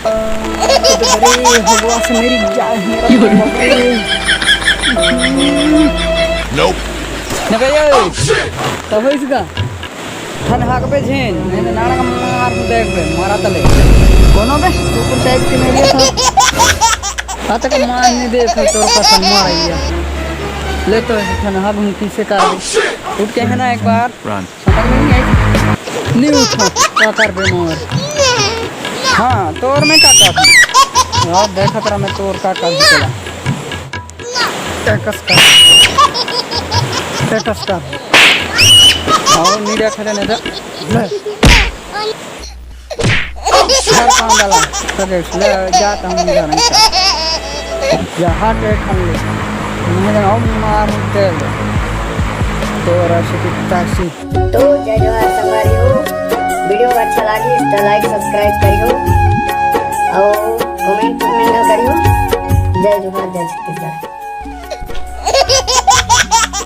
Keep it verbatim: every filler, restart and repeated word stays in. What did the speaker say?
अरे, हगवा से मेरी जान, मेरा बाप रे। न भैया, तब इसका थन हाकबे झेन, नहीं तो नाना का मार देख बे, मारा तले। कोनो बे, कुकुर टाइप के मेरे था। आ तक मार नहीं दे, फिर तोर का सम्मान आई है। ले तो थन हाक हम किसे कर दे। उठ के है ना एक बार। समझ में नहीं आई। नहीं उठा, का कर बे मोर। हाँ, तोर में का कर। अब देखत रहा मैं तोर का कर चला। टेटस कर। टेटस कर। आओ, नहीं देखा जाने दे। ले। घर काम डाला। सजेश ले, जाता हूँ, नहीं जाना इसका। जा, हाथ एक हम ले। नहीं जाना, हम मार तेल। तोरा से कितना सी। तो जय जोहार संगवारी हो, वीडियो अच्छा लागिस त लाइक सब्सक्राइब करियो और कमेंट में करियो। जय जोहार, जय छत्तीसगढ़।